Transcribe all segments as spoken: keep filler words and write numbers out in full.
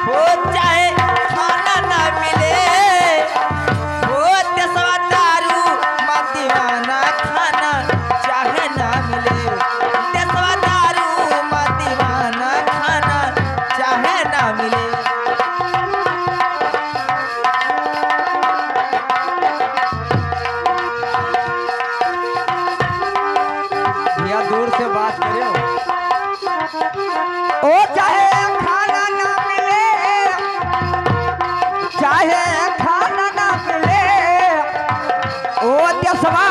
हो चाहे खाना ना मिले, हो देसवा दारू मा दीवाना, खाना चाहे ना मिले, देसवा दारू मा दीवाना, खाना चाहे ना मिले। भैया, दूर से बात करियो। ओ चाहे खाना ना मिले, चाहे खाना ना मिले, ओ देसवा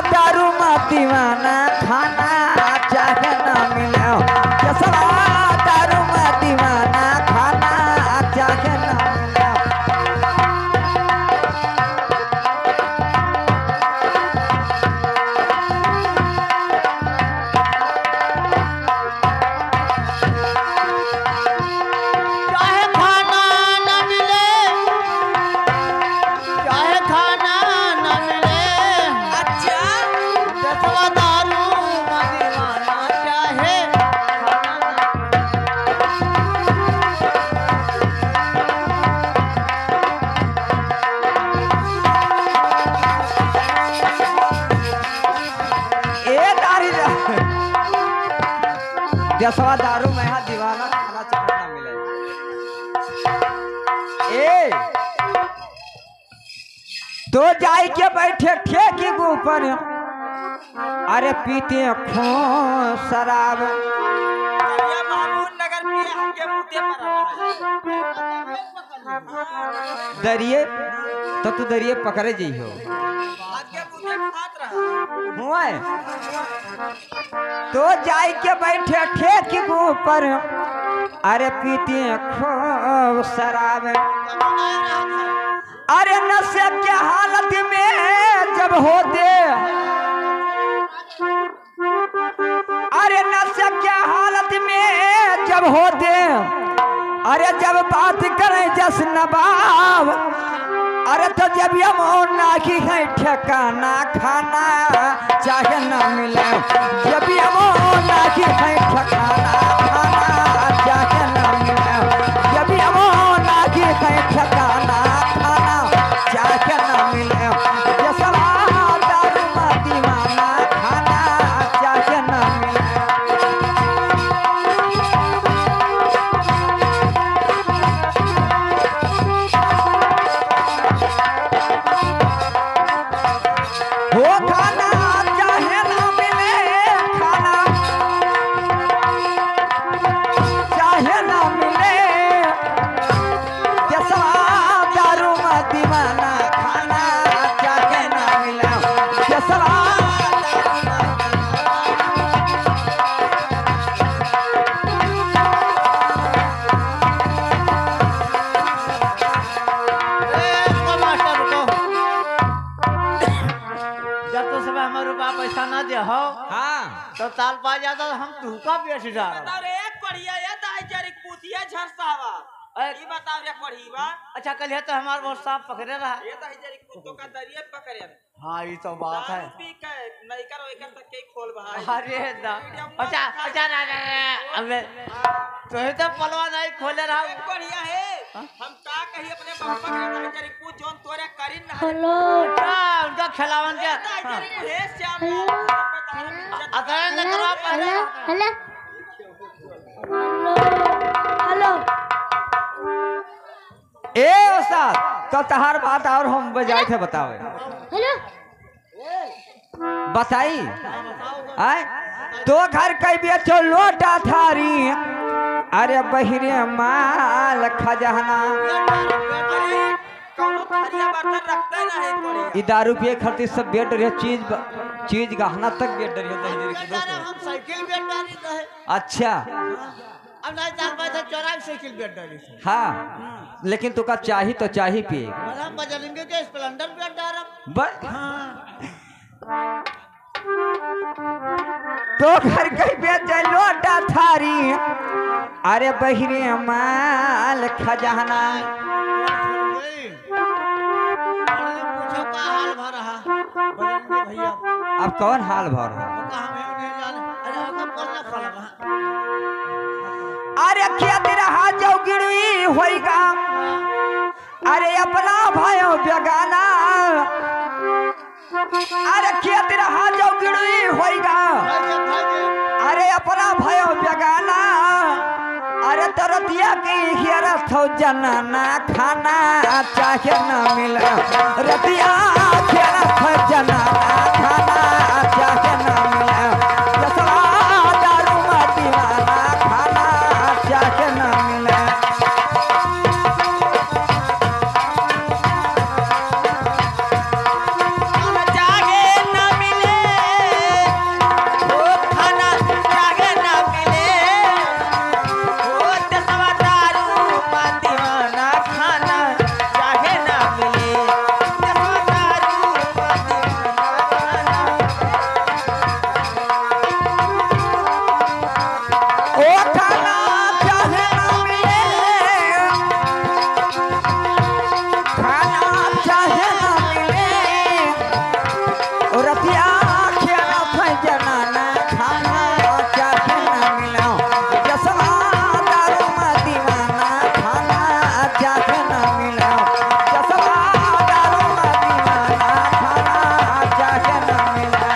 दारू मा दीवाना, खाना चाहे ना मिले, देसवा दारू मा दीवाना, खाना चाहे ना मिले। चाहे खाना न मिले, चाहे खाना न मिले। अच्छा। देसवा दारू मा दीवाना, चाहे खाना न ए दारी दा-, देसवा दारू मा दीवाना, खाना चाहे ना मिले। ए, तो जाई के बैठे ठेकी के ऊपर, अरे पीते खूब शराब। करिया बाबू नगर पिया के मुद्दे पर रहा है। दरिये, तो तू दरिये पकड़े जइहो। आगे मुझे खात रहा। हुआ है। तो जाई के बैठे ठेकी के ऊपर, अरे पीते खूब शराब। अरे नशे के हालत में जब होते, अरे नशे के हालत में जब होते, अरे जब बात करे जस नवाब, अरे तो जब यमो नाखी है ठिकाना, खाना चाहे ना मिले, जब यमो नाखी है ठिकाना, खाना चाहे ना मिले, जब यमो नाखी है ठिकाना, खाना चाहे ना मिले, देसवा दारू मा दीवाना, खाना चाहे ना मिले। हो खाना चाहे ना मिले, खाना चाहे ना मिले, देसवा दारू मा दीवाना, खाना चाहे ना मिले, देसवा। ए, रुको मास्टर, रुको। जब तो सब हमारे रुपया पैसा ना दे हो, हाँ। तो ताल पा जाता तो हम तुहका बेच डाल। बताओ रे, एक कोढ़िया, ये दाई जरी पूतिया झरसावा। ए, ई बताओ रे कोढ़ीवा। अच्छा, कल है तो हमार बहुत सांप पकड़े रहा। ये दाई जरी कुत्तों का दरिया पकड़े। हाँ, ई तो बात है। दारू पी के नइकर ओइकर तक के खोल बहाई। अरे दा-, मीडिया में अच्छा, बात अच्छा, ना, ना, ना, अबे, हाँ। तोहे तो पलवा नहीं खोले रहा। एक बढ़िया है। हाँ? हम का कही अपने बम्बा के दाई जरी कुछ जोन तोरे करिन ना। हेलो। अच्छा, उनका खिलावन के। दाई जरी कुछ है श्याम लाल, हेलो। अतरे न करवा पहले। हेलो, हेलो। हेलो। हेलो। ए उस्ताद, तो तहार बात और हम बजाए थे बतावे। हेलो। बताई? आय? तो घर कई बेचो लोटा थारी, अरे बहिरे माल खजाना। अरे, कौनो थारिया बर्तन रखते नहीं कोई। ई दारू पिए खातिर सब बेच रहे, चीज ब-, चीज गहना तक बेच रहे, दहेज के बेचारा दोस्त। हम साइकिल बेच डाली रहे। अच्छा। अब नहीं जान पाए थे, चोराई साइकिल बेच डाली थे। हाँ, हम्म। लेकिन तुका चाही तो चाही पिए। बड़ा बजरंगी के स्प्लेंडर बेच डाला। बस। हाँ। तो घर कई बेच लोटा थारी, अरे बहिरे माल खजाना। पूछो का हाल भा रहा, बजरंगी भैया। अब कौन हाल भा रहा? वो तो हम ही नहीं जाने। अरे, ओकर कौन ना फल बा? अरे, खेत रहा जो गिरवी, होइगा, अरे अपना भयो बेगाना, अरे खेत रहा जो गिड़ुई होइगा, अरे अपना भयो बेगाना, अरे तो रतिया की हियरत हो जनाना, खाना चाहे ना मिले, रतिया हियरत हो जनाना, खाना चाहे ना मिले, जसवा दारू में दीवाना, खाना चाहे ना मिले। खाना चाहे ना मिले, ओ खाना चाहे ना मिले, ओ देसवा दारू में दीवाना, खाना चाहे ना मिले, देसवा दारू में दीवाना, खाना ओ खाना चाहे ना मिले, खाना चाहे ना मिले, ओ रतिया खेला फै जनाना, खाना चाहे ना मिले, जसवा दारू में दीवाना, खाना चाहे ना मिले, जसवा दारू में दीवाना, खाना चाहे ना मिले।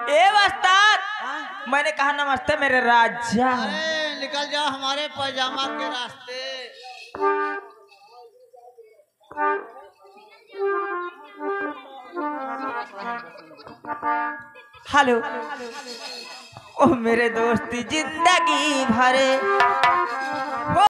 ए उस्ताद, हाँ? मैंने कहा नमस्ते मेरे राजा। अरे निकल जाओ हमारे पैजामा के रास्ते। हेलो। ओ मेरे दोस्त, जिंदगी भर